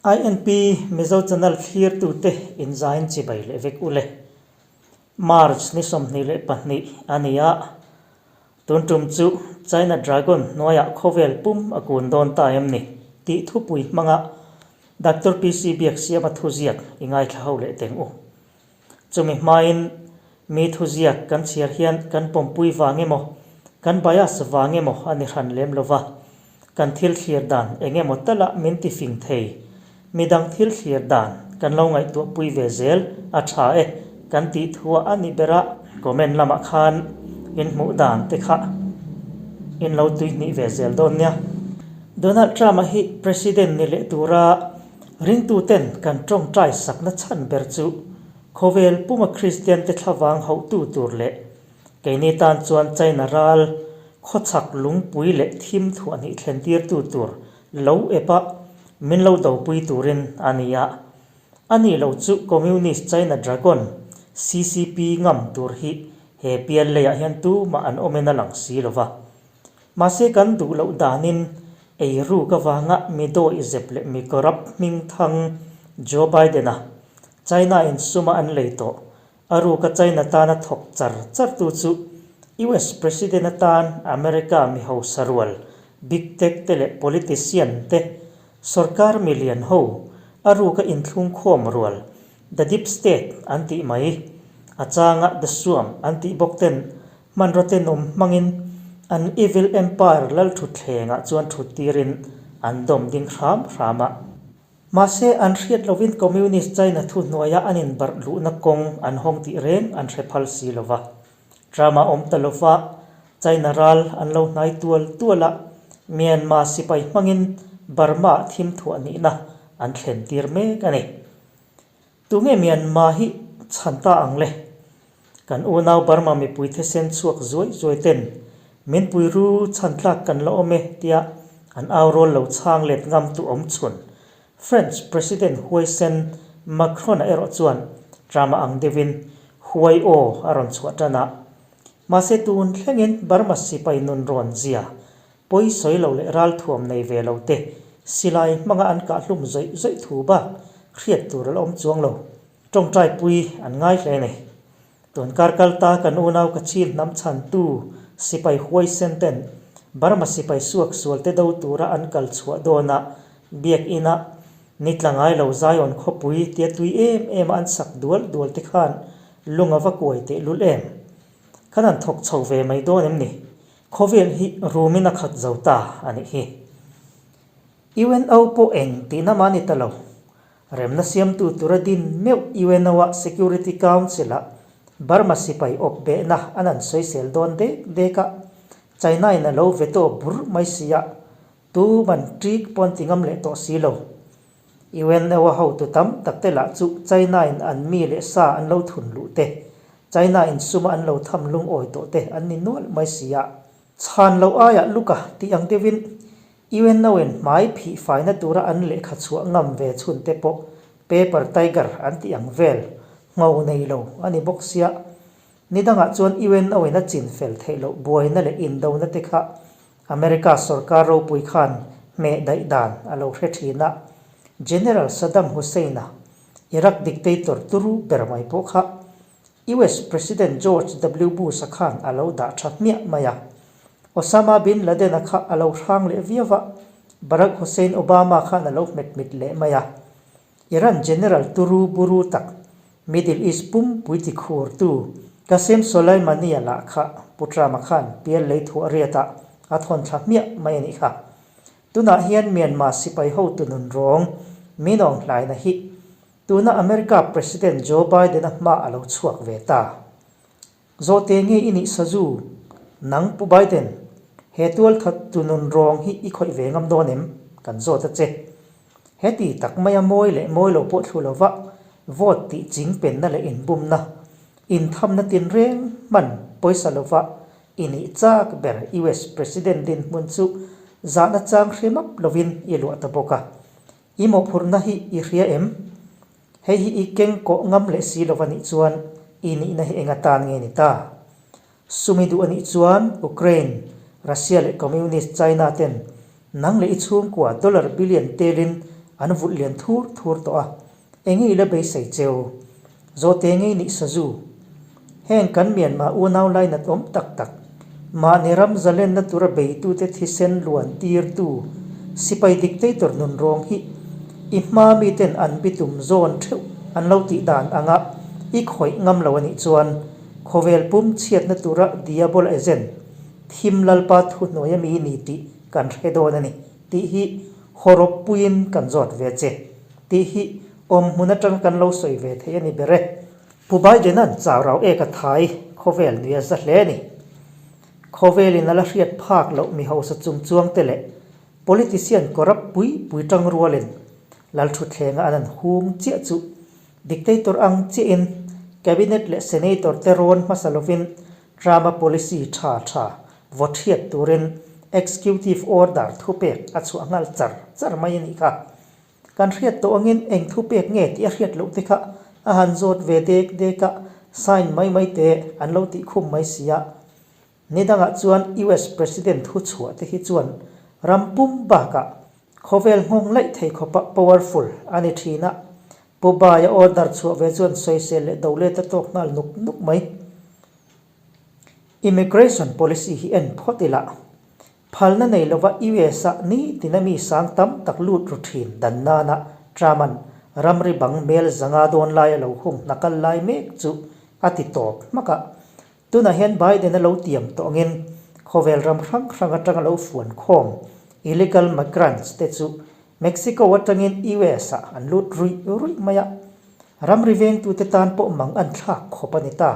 INP Mizo Channel thlirtute inzain chibai leh vek u le. March ni 22 a ni a, tun tum chu China Dragon hnuaiah khawvel pum a kun dawn ta em ni tih thupui hmanga Doctor PC Biaksiama thuziak i ngaithla ho leh teng u. Chumi hmain mi thuziak kan chhiar hian kan pawmpui vang emaw, kan bias vang emaw a ni hran lem lo va, kan thil thlir dan eng emaw talah min ti fing thei. Midang thil thlir dan kan lo ngaihtuahpui ve zel a tha e kan tih thuah a ni ber a. Comment lamah khan in hmuh dan te kha in lo tuihnih ve zel dawn nia. Donald Trump-a hi President ni leh tura Ringtuten kan tawngtai sakna chhan ber chu khawvel puma Kristiante thlavang hauhtu tur leh keini tan chuan China ral khawchhak lungpui leh thim thuahhnih thlentirtu tur lo ep a min lo dopui turin a ni a. A nih lo chu Communist China Dragon, CCP, ngam tur hi he pial leiah hian tumah an awmin a lang si lo va. Mahse kan duh loh danin eiruk avanga mi dawi zep leh mi corrupt hming thang Joe Biden-a China in suma an lei tawh a ruka China tana thawk char char tu chu US President atan America mi hausa rual Big Tech te leh politician te sorkar mi lian ho a ruka inthlung khawm rual The Deep State an tih mai a changa The Swamp an tih bawk ten Hmanraw tenawm hmangin an Evil Empire lal thutthlengah chuan thut tirin an dawm ding hram hram a. Mahse, an hriat lovin Communist China thuhnuaia an inbarh luhna kawng an hawng tih reng an hre phal si lo va. Trump a awm ta lo va, China ral an lo hnai tual tual a, Myanmar sipai hmangin Burma thim thuah nihna an thlen tir mek a ni. Tunge Myanmar hi chhan ta ang le? Kan unau Burma mipui thisen chhuak zuai zuai ten min pui ru chhan tlak kan la awm e tia an au rawl lo chhang let ngam tu awm chhun French President huaisen Macron-a erawh chuan Trump-a ang deuhin huai aw a rawn chhuah tan a. Mahse tun thlengin Burma sipai nun rawn zia Pawi sawi lo leh ralthuam nei ve lo te silai hmanga an kah hlum zawih zawih thu bak hriat tur a la awm chuang lo. Tawngtai pui an ngai hle nei. Tun kar kal ta kan unau ka chin hnam chhantu sipai huaisen ten Burma sipai suak sual te do tura an kal chhuah dawn a biak ina ni tla ngai lo Zion khawpui tia tui em em a an sak dual dual te khan lung a va kuai teh lul em. Khan an thawk chho ve mai dawn em ni? Khawvel hi rumin a khat zo ta a nih hi. UNO pawh eng tihna mah a ni ta lo. Remna siamtu tura din meuh UNO-a Security Council-ah Burma sipai awp behna an an sawisel dawn dek dek a, China-in a lo veto bur mai si a, tu man ṭik pawn ti ngam leh tawh si lo. UNO-a hotu tam tak te lah chu China-in an mi leh sa an lo thun luh te, China-in suma an lo tham lungawi tawh te an ni nual mai si a. Chhan loh aiah Luka tih ang deuhin UNO-in hmai phih faina tura an lehkha chhuah ngam ve chhun te pawh Paper Tiger an tih ang vel ngho nei lo a ni bawk sia. Ni dangah chuan UNO-in a chin fel theih loh buaina leh indona te kha America sorkar ropui khan hmeh daih dan a lo hre thin a, General Saddam Hussein-a Iraq dictator turu ber mai pawh kha US President George W Bush-a khan a lo dah tha hmiah mai a. Osama bin Laden-a kha a lo hrang leh viau a, Barack Hussein Obama khan a lo hmet mit leh mai a. Iran General turu buru tak, Middle East pumpui tikhurtu Qasem Soleimani-a lah kha Pu Trump-a khan pial lei thuah riatah a thawn thla hmiah mai a nih kha. Tunah hian Myanmar sipai hotu nun rawng Min Aung Hlaing-a hi tuna America President Joe Biden-a hma a lo chhuak ve ta. Zawhte nge i nih sazu? Nang Pu Biden, he tualthat tu nun rawng hi i khawih ve ngam dawn em? Kan zawt a che. Heti tak maia mawi leh mawi lo pawh thlu lova vote tih ching penna leh inbumna, inthamna tinreng hman pawisa lova i nih chak ber US President dinhmun chu zahna chang hre map lovin i luah ta bawk a. I mawhphurhna hi i hria em? Hei hi i keng kawh ngam leh si lo a nih chuan i nihna hi enga tan nge ni ta? Sumi duh a nih chuan Ukraine, Russia leh Communist China ten nang leh i chhungkua dollar billion telin an vulh lian thur thur tawh a, enge i la beisei cheu? Zawhte ngei nih sazu. Heng kan Myanmar unau lainat awm tak tak, mahni ram zalenna tura beitute thisen luan tirtu sipai dictator nunrawng hi i hma miten an bitum zawn theuh an lo tih dan anga i khawih ngam lo a nih chuan khawvel pum chhiatna tura diabol agent thim lalpa thuhnuai ami ni tih kan hre dawn a ni tih hi hawrawp puiin kan zawt ve che tih hi awm hmun atanga kan lo sawi ve thei a ni ber e. Pu Biden-a'n chau rau ek a thai khawvel nui a za hle a ni. Khawvelin a la hriat phak loh mi hausa chungchuangte leh politician corrupt pui pui tang rualin Lalthutthlenga an an hung chiah chu dictator ang chiahin cabinet leh senator te rawn hmasa lovin Trump-a policy tha tha vaw thiat turin executive order thupek a chhuah nghal char char mai a nih kha. Kan hriat tawh angin eng thupek nge tih a hriat loh te kha a han zawt ve dek dek a, sign mai mai te an lo tih khum mai si a. Ni dangah chuan US President thu chhuah te hi chuan ram pum bakah khawvel nghawng laih thei khawpa powerful a ni thin a, Pu Baia order chhuah ve chuan sawisel leh do let a tawk nghal nuk nuk mai. Immigration policy hi en phawt ila. Phalna nei lova US-a nitin a mi sang tam tak lut ru thin dan nana Trump-a'n ramri bang mel zanga dawn lai a lo hung hna kal lai mek chu a ti tawp hmak a. Tunah hian Biden-a lo tiam tawh angin khawvel ram hrang hrang atanga lo fuan khawm illegal migrants te chu Mexico atangin US-ah an lut ruih ruih mai a, ramri vengtute tan pawh mang an thlak khawp a ni ta.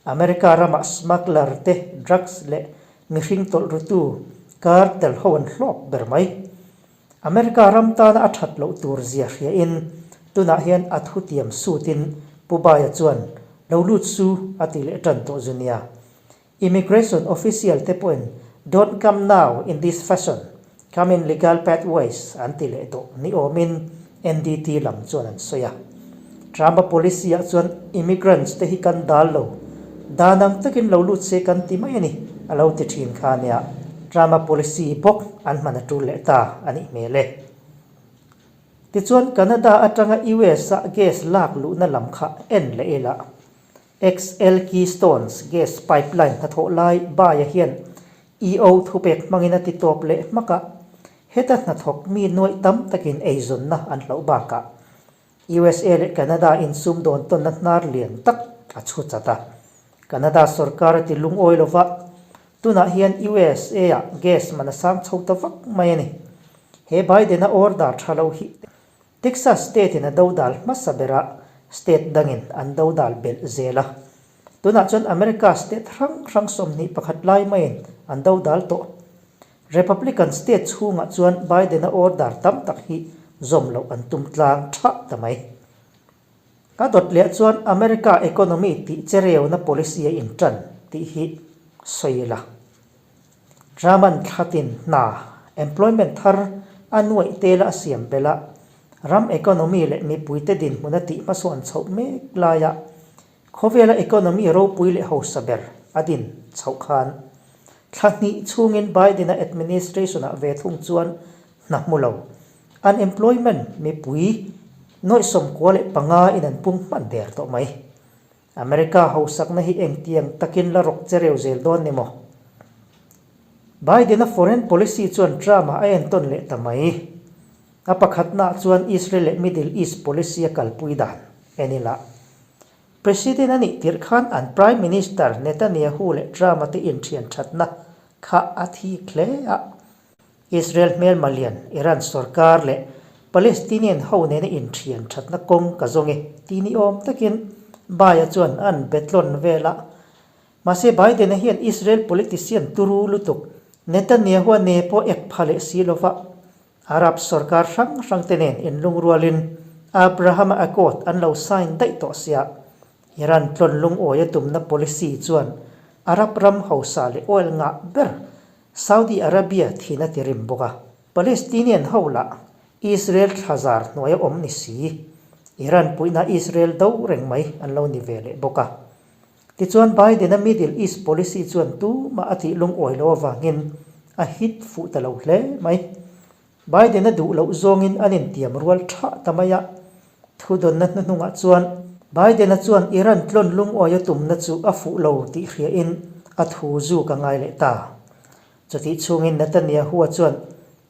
America ramah smuggler te, drugs leh mihring tawlh rutu cartel ho an hlawk ber mai. America ram tana a that loh tur zia hria in tunah hian a thutiam suit in Pu Baia chuan lo lut su a ti leh tan tawh zu nia. Immigration official te pawhin don't come now in this fashion, come in legal pathways an ti leh tawh ni awmin NDT lam chuan an sawi a. Trump-a policy ah chuan immigrants te hi kan dal lo, dan ang takin lo lut se kan ti mai a ni, a lo ti thin kha ania. Trump-a policy bawk an hman a tul leh ta a nih hmel e. Tichuan Canada atanga US-a gas lak luhna lam kha en leh ila. XL Keystones gas pipeline hnathawh lai Baia hian EO thupek hmangin a ti tawp leh hmak a, heta hnathawk mi nuaih tam takin eizawnna an hloh bakah USA leh Canada insum dawn tawnna hnar lian tak a chhu chat a. Canada sorkar a ti lungawi lo va, tunah hian USA-ah gas man a sang chho ta vak mai a ni. He Biden-a order tha lo hi Texas state in a dodal hmasa berah state dangin an dodal belh zel a. Tunah chuan America state hrang hrang 21 lai maiin an dodal tawh. Republican state chhungah chuan Biden-a order tam tak hi zawm loh an tum tlang thah ta mai. A dawt leh chuan America economy tih chereuna policy a intan tih hi sawi ila. Raman thlatin hna, employment, thar a nuaih tela a siam belh a, ram economy leh mipuite dinhmun a tih hmasawn chhoh mek laia khawvela economy ropui leh hausa ber a din chhoh khan thla hnih chhungin Biden-a administration-ah ve thung chuan hna hmu lo, unemployment, mipui nuaih 95 in an pung hman der tawh mai. America hausakna hi engtiang takin la rawk che reu zel dawn ni maw? Biden-a foreign policy chuan Trump-a a entawn leh ta mai. A pakhatnaah chuan Israel leh Middle East policy a kalpui dan en ila. President a nih tirh khan an Prime Minister Netanyahu leh Trump-a te inthian thatna kha a thik hle a. Israel hmelma lian Iran sorkar leh Palestinian ho nena inthian thatna kawng ka zawng e ti ni awm takin Baia chuan an betlawn vel a. Mahse Biden-a hian Israel politician turu lutuk Netanyahu-a ne pawh ek pha leh si lova Arab sorkar hrang hrang te nen inlungrualin Abraham-a Accord an lo sign daih tawh sia. Iran tlawn lungawi a tumna policy chuan Arab ram hausa leh oil ngah ber Saudi Arabia thin a ti rim bawk a, Palestinian ho lah Israel thlazar hnuaia awm ni si, Iran puihna Israel do reng mai an lo ni ve leh bawk a. Tichuan Biden-a Middle East policy chuan tumah a tih lungawi lo avangin a hit fuh ta lo hle mai. Biden-a duh loh zawngin an intiam rual thah ta mai a. Thudawnna hnuhnungah chuan Biden-a chuan Iran tlawn lungawi a tumna chu a fuh lo tih hriain a thu zuk a ngai leh ta. Chutih chhungin Netanyahu-a chuan,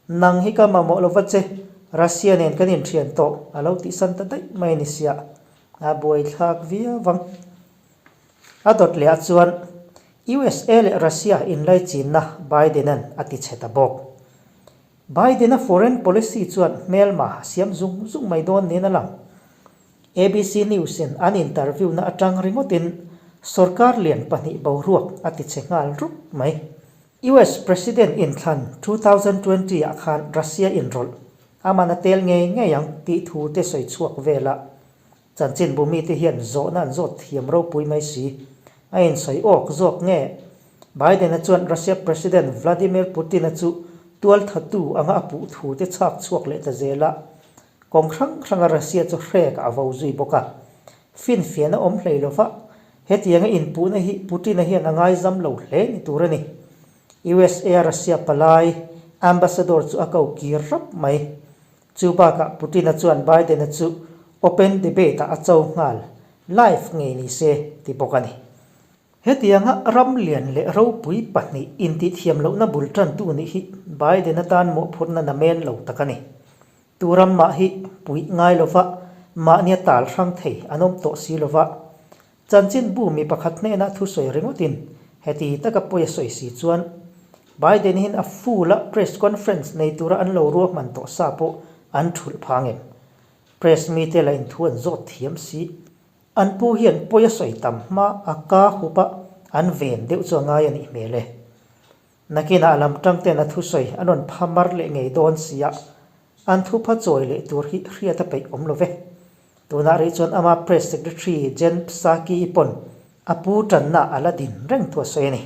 Nang hi ka mamawh lova che, Russia nen kan inthian tawh, a lo tihsan ta daih mai a ni sia. A buaithlak viau vang. A dawt lehah chuan USA leh Russia inlaichinna Biden-a'n a tichhe ta bawk. Biden-a foreign policy chuan hmelma a siam zung zung mai dawn niin a lang. ABC News-in an interview-na atang ringawtin sorkar lian pahnih boruak a tichhe nghal rup mai. US President inthlan 2020 ah khan Russia inrawlh a man a tel ngei ngei ang tih thu te sawi chhuak vel a. Chanchinbu mite hian zawhna an zawt thiam ropui mai si. A insawi awk zawk nge? Biden-a chuan Russia President Vladimir Putin-a chu tualthatu anga a puh thu te chhak chhuak leh ta zel a. Kawng hrang hranga Russia chu hrek a vo zui bawk a. Finfiahna awm hlei lova, hetianga inpuhna hi Putin-a hian a ngaizam lo hle ni tur a ni. USA-a Russia palai ambassador chu a ko kir rap mai. Chu bakah Putin-a chuan Biden-a chu open debate-ah a cho nghal, live ngei ni se ti bawk a ni. Hetianga ram lian leh ropui pahnih intihthiam lohna bul tantu nih hi Biden-a tan mawhphurhna namen lo tak a ni. Tu ram mah hi puih ngai lova mahnia tal hrang thei an awm tawh si lova, Chanchinbu mi pakhat hnena thusawi ringawtin heti taka pawi a sawi si chuan Biden hian a full a press conference nei tura an lo ruahman tawh sa pawh an thulh phang em? Press mite la inthu an zawt thiam si. An pu hian pawi a sawi tam hma a ka hup a an ven deuh chu a ngai a nih hmel e. Nakinah a lam tang ten a thusawi an rawn pha mar leh ngei dawn sia, an thupha chawi leh tur hi hriat a peih awm lo ve. Tunah rih chuan ama Press Secretary Jen Psaki-i pawn a pu tanna a la din reng thu a sawi a ni.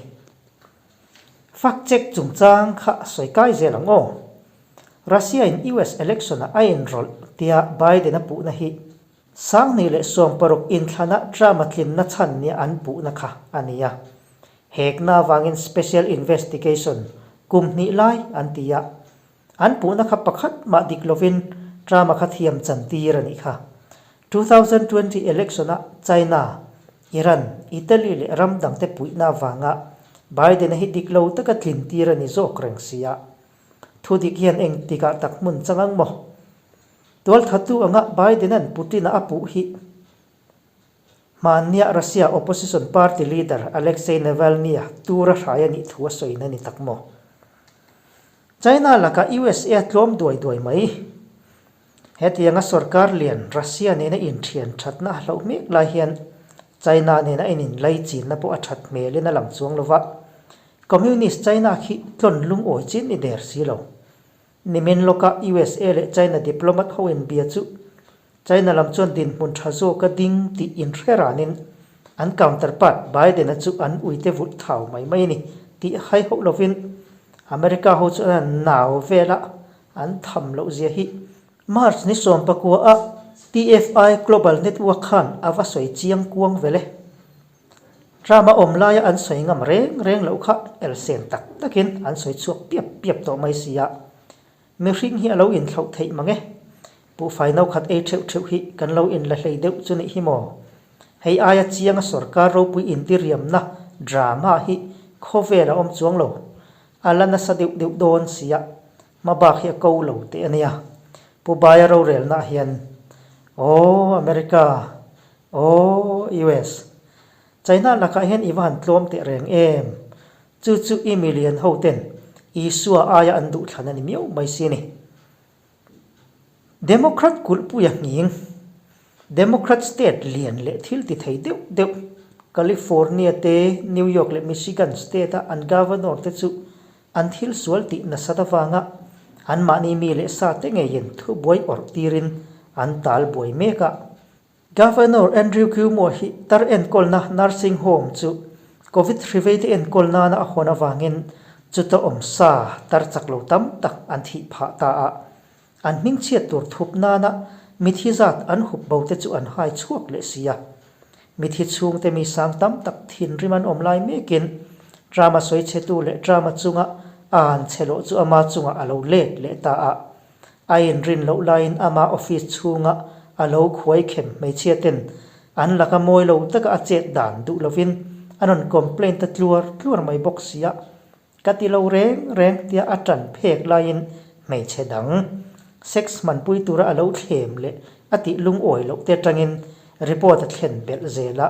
Fact check chungchang kha sawi kai zel ang aw. Russia-in US election-ah a inrawlh tia Biden-a puhna hi 2016 inthlana Trump-a tlinna chhan nia an puhna kha a ni a. Hekna avangin Special Investigation kum hnih lai an ti a. An puhna kha pakhat mah dik lovin Trump-a kha thiam chan tir a nih kha. 2020 election-a China, Iran, Italy leh ram dangte puihna avanga Biden-a hi dik lo taka tlin tir a ni zawk reng si a. Thu dik hian engtikah tak hmun chang ang maw? Tualthatu anga Biden-a'n Putin-a a puh hi hmannia Russia opposition party leader Alexei Navalny-a tura hrai a nih thu a sawina ni tak maw? China lakah USA tlawm duai duai mai. Hetianga sorkar lian Russia nena inthian thatna a hlauh mek lai hian China nena in inlaichinna pawh a that hmelin a lang chuang lova, Communist China khi tlawn lungawi chin ni der si lo. Nimin lawka USA leh China diplomat ho inbia chu China lam chuan dinhmun tha zawka ding tih inhre ranin an counterpart Biden-a chu an uite vulh thau mai mai a ni tih hai hauh lovin America ho chu an han nau vel a, an tham loh zia hi March ni 19 a TFI Global Network khan a va sawi chiang kuang vel e. Trump-a awm laia an sawi ngam reng reng loh kha elsen tak takin an sawi chhuak piap piap tawh mai si a. Mihring hi a lo inthlauh theih mang e. Puhfai no khat ei theuh theuh hi kan lo inla hlei deuh chu nih hi maw? Hei aia chianga sorkar ropui indiriamna drama hi khawvel a awm chuang lo. A la nasa deuh deuh dawn si a, hmabak hi a ko lo teh a nia. Pu Baia rorelnaah hian, Aw America! Aw US! China lakah hian i va han tlawm teh reng em? Chu chu i milian ho ten Isua aia an duhthlan a ni miau mai si ni. Democrat kulhpuia nghing, Democrat state lian leh thil ti thei deuh deuh California te, New York leh Michigan state a an governor te chu an thil sual tih nasat avanga anmahni mi leh sa te ngeiin thubuai awrh tirin an tal buai mek a. Governor Andrew Cuomo hi tar enkawlna nursing home chu Covid hriveite enkawl nana a hawn avangin chuta awm sa tar chak lo tam tak an thih phah ta a. An hmingchhiat tur thup nana mithi zat an hup bo te chu an hai chhuak leh si a. Mithi chhungte mi sang tam tak thinrim an awm lai mekin Trump-a sawichhetu leh Trump-a chunga a han chhe loh chu ama chungah a lo let leh ta a. A inrin loh laiin ama office chhunga a lo khuai khem hmeichhia ten an laka mawi lo taka a chet dan duh lovin a rawn complaint ta tluar tluar mai bawk sia. Ka ti lo reng reng tia a tan phek laiin hmeichhe dang sex hmanpui tura a lo thlem leh a tih lungawi loh te atangin report a thlen belh zel a.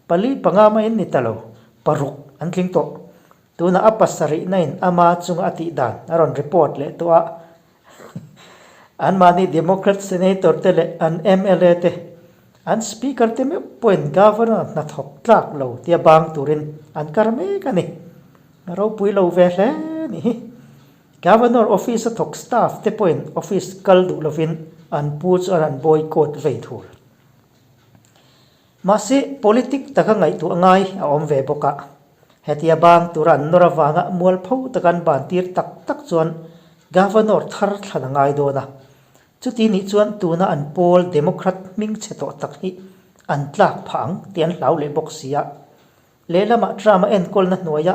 Pali panga maiin ni ta lo, paruk an tling tawh. Tunah a pasarihna in ama chunga a tih dan a rawn report leh tawh a. Anmahni Democrat Senator te leh an mla te, an Speaker te meuh pawhin Governor hnathawk tlak lo tia bang turin an kar mek a ni. A ropui lo ve hle ni hi. Governor office a thawk staff te pawhin office kal duh lovin an pu chu an han boycott vei thul. Mahse, politic taka ngaihtuah ngai a awm ve bawk a. Hetia bang tura an nawr avanga mualpho taka an ban tir tak tak chuan Governor thar thlan a ngai dawn a. Chuti nih chuan tuna an pawl Democrat hming chhe tawh tak hi an tlak phah ang tih an hlau leh bawk si a. Lehlamah Trump-a enkawlna hnuaia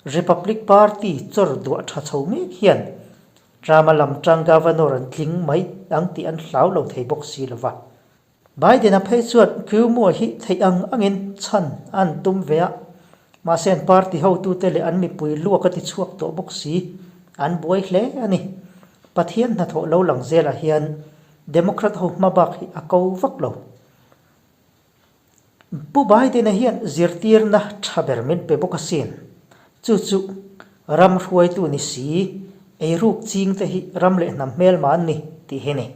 Republic Party chawr duah tha chho mek hian Trump-a lam tang Governor an tling mai ang tih an hlau lo thei bawk si lo va. Biden-a phei chuan Cuomo hi theih ang angin chhan an tum ve a, mahse an party hotute leh an mipui luak a ti chhuak tawh bawk si, an buai hle a ni. Pathian hnathawh lo lang zelah hian Democrat ho hma bak hi a ko vak lo. Pu Biden-a hian zirtirna tha ber min pe bawk asin. Chu chu ram hruaitu ni si, eiruk chingte hi ram leh hnam hmelma an ni tih hi ni.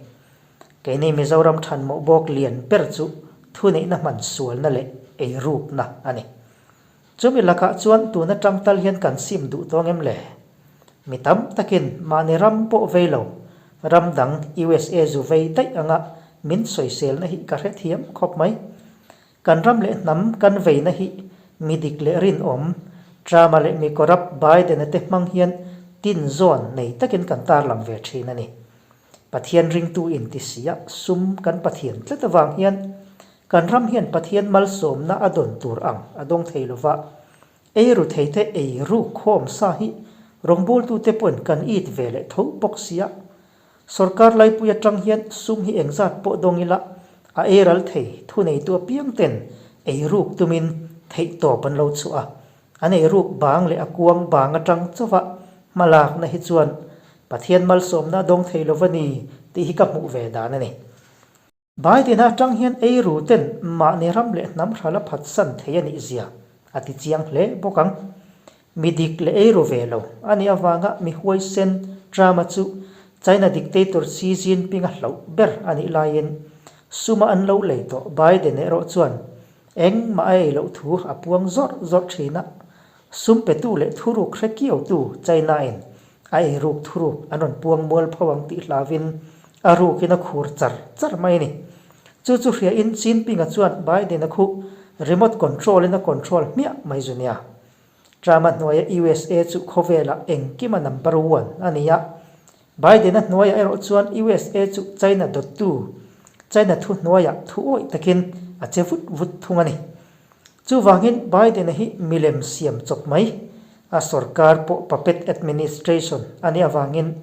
Keini Mizoram thanmawh bawk lian ber chu thuneihna hman sualna leh eirukna a ni. Chumi lakah chuan tun atang tal hian kan sim duh tawng em le? Mi tam takin mahni ram pawh vei lo, ram dang USA zu vei daih anga min sawiselna hi ka hrethiam khawp mai. Kan ram leh hnam kan veina hi mi dik leh rinawm, Trump-a leh mi corrupt Biden-a te hmang hian tin zawn nei takin kan tarlang ve thin a ni. Pathian ringtu inti sia sum kan Pathian tlat avang hian kan ram hian Pathian malsawmna a dawn tur ang a dawng thei lova, ei ru theite ei ruk khawm sa hi rawngbawltute pawhin kan it ve leh tho bawk sia. Sorkar laipui atang hian sum hi engzat pawh dawng ila a ei ral thei thuneitu apiang ten ei ruk tumin theihtawp an lo chhuah a, An eiruk bang leh a kuang bang atang chauha hmalakna hi chuan Pathian malsawmna a dawng thei lo va ni tih hi ka hmuh ve dan a ni. Biden-a atang hian eiru ten mahni ram leh hnam hral a phatsan thei a nih zia a ti chiang hle bawk ang. Mi dik leh eiru ve lo a nih avanga mi huaisen Trump-a chu China dictator Xi Jinping-a hlauh ber a nih laiin suma an lo lei tawh Biden erawh chuan Engmah a ei loh thu a puang zawrh zawrh thin a, sum petu leh thuruk hre kiautu China-in a eiruk thuruk an rawn puang mual pho ang tih hlauvin a rukin a khur char char mai a ni. Chu chu hriain Jinping-a chuan Biden-a khuh remote control-in a control hmiah mai zu nia. Trump-a hnuaia USA chu khawvelah engkima number one a ni a, Biden-a hnuaiah erawh chuan USA chu China dawttu, China thu hnuaiah thu awih takin a che vut vut thung a ni. Chuvangin Biden-a hi milem siam chawp mai, a sorkar pawh puppet administration a nih avangin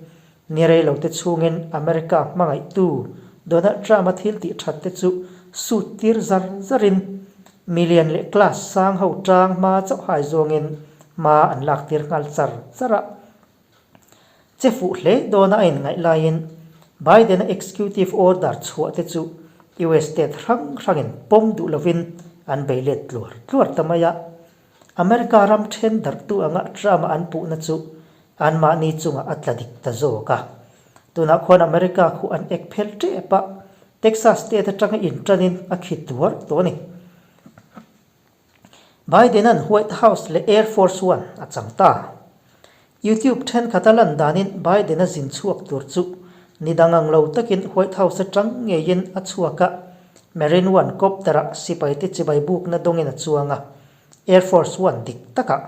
ni reilote chhungin America hmangaihtu Donald Trump-a thil tih that te chu suit tir zar zarin milian leh class sang ho tang hma chauh hai zawngin hma an lak tir nghal char char a. Che fuh hle dawna a inngaih laiin Biden-a executive order chhuah te chu US state hrang hrangin pawm duh lovin an bei let tluar tluar ta mai a. America ram then darhtu anga Trump-a an puhna chu anmahni chungah a tla dik ta zawk a. Tunah khuan America khu an ek phel tep a, Texas state atanga intanin a khi tuar tawh a ni. Biden-a'n White House leh Air Force One a chang ta. YouTube thenkhat a lan danin Biden-a zin chhuak tur chu ni dang ang lo takin White House atang ngeiin a chhuak a, Marine One copter-ah sipaite chibai bukna dawngin a chuang a, Air Force One dik takah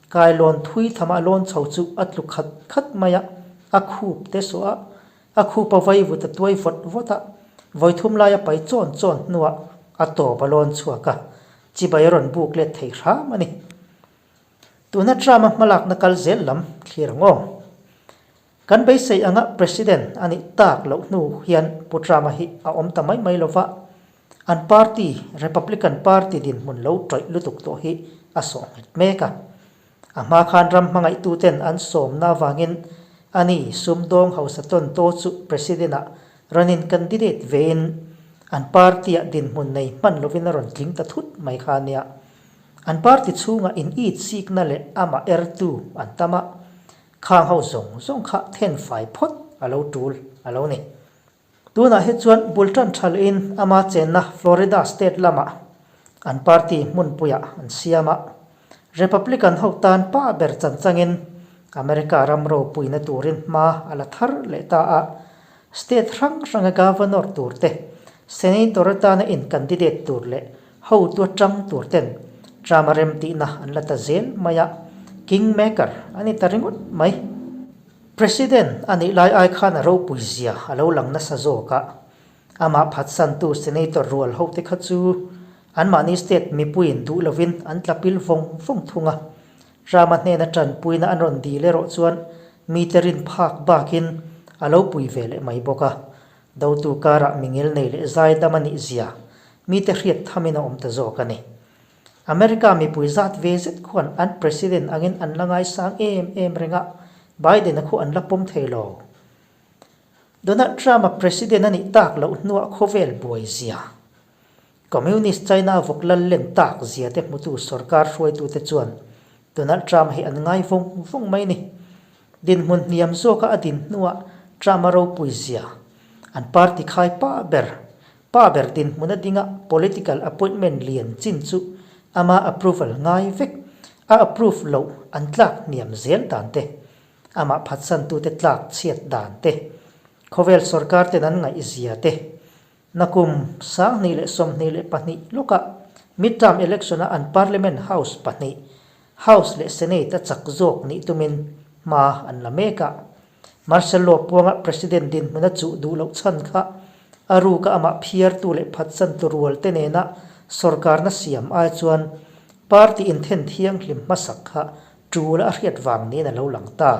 kailawn thui thama a lawn chho chu a tlu khat khat mai a, a khup te sawh a, A khup a vai vut a tuai vawt vawt a, vawi thum lai a pai chawn chawn hnuah a tawp a lawn chhuak a, chibai a rawn buk let thei hram a ni. Tuna Trump-a hmalakna kal zel lam thlir ang aw. Kan beisei anga President a nih tak loh hnu hian Pu Trump-a hi a awm ta mai mai lo va, an party, Republican Party dinhmun lo tawih lutuk tawh hi a sawh nghet mek a. A hma khan ram hmangaihtuten an sawmna avangin ani sumdawng hausa tawn taw chu President-ah rawn in candidate vein an party-ah dinhmun nei hman lovin a rawn tling ta thut mai kha a nia. An party chhungah in it sikna leh amah ertu an tam a, Khang ho zawng zawng kha then fai phawt a lo tul a lo ni. Tunah hi chuan bul tan tha lehin ama chenna Florida state lamah an party hmunpuiah an siam a. Republican ho tan pa ber chan changin America ram ropuina turin hma a la thar leh ta a. State hrang hranga governor tur te, senator atana in candidate tur leh Hotu atang tur ten Trump a rem tihna an la ta zel mai a, king maker a ni ta ringawt mai. President a nih lai ai khan a ropui zia a lo lang nasa zawk a, amah phatsantu senator rual hote kha chu anmahni state mipuiin duh lovin an tla pil vawng vawng thung a. Trump a hnena tanpuina an rawn dil erawh chuan mite rin phak bakin a lo pui ve leh mai bawk a. Dotu karah mingil nei leh zaidam a nih zia mite hriat thamin a awm ta zawk a ni. America mipui zat ve zet khuan an President angin an la ngaisang em em reng a, Biden-a khu an la pawm thei lo. Donald Trump-a President a nih tak loh hnuah khawvel buai zia, Communist China vawk lal len tak zia te hmutu sorkar hruaitute chuan Donald Trump hi an ngai vawng vawng mai ni. Dinhmun hniam zawka a din hnuah Trump-a ropui zia, an party khai pa ber, pa ber dinhmun a dinga political appointment lian chin chu ama approval ngai vek, a approve loh an tlak hniam zel dan te, amah phatsantute tlak chhiat dan te, khawvel sorkar ten an ngaih zia te, Nakum 2022 lawkah Midterm Election-a an Parliament House pahnih, House leh Senate a chak zawk nih tumin hma an la mek a. Martial Law puanga President dinhmun a chuh duh loh chhan kha a ruka amah phiartu leh phatsantu rualte nena sorkarna siam ai chuan party inthen thianghlim hmasak kha tul a hriat vang niin a lo lang ta.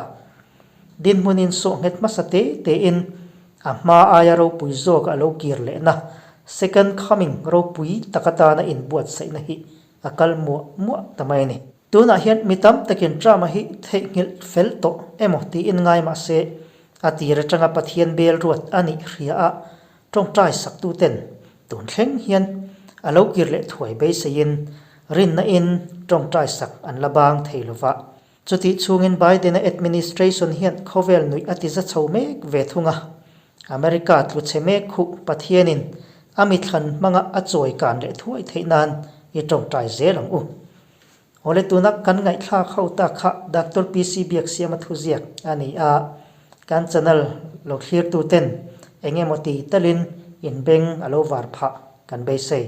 Dinhmun insawh nghet hmasa te tein a hma aia ropui zawk a lo kir lehna Second Coming ropui tak atana inbuatsaihna hi a kal muah muah ta mai a ni. Tunah hian mi tam takin Trump-a hi theihnghilh fel tawh emaw tiin ngai mah se, a tir atanga Pathian bel ruat a nih hria a, tawngtai saktuten tun thleng hian a lo kir leh thuai beiseiin rinna in tawngtai sak an la bang thei lova. Chutih chhungin Biden-a administration hian khawvel nuih a ti za chho mek ve thung a. America tlu chhe mek khuh Pathianin a mithlan hmanga a chawi kan leh thuai theih nan i tawngtai zel ang u. Awle tuna kan ngaihthlak ho tak kha Doctor PC Biaksiama thuziak a ni a, kan channel lo thlirtu ten eng emaw ti talin inbeng a lo var phah kan beisei.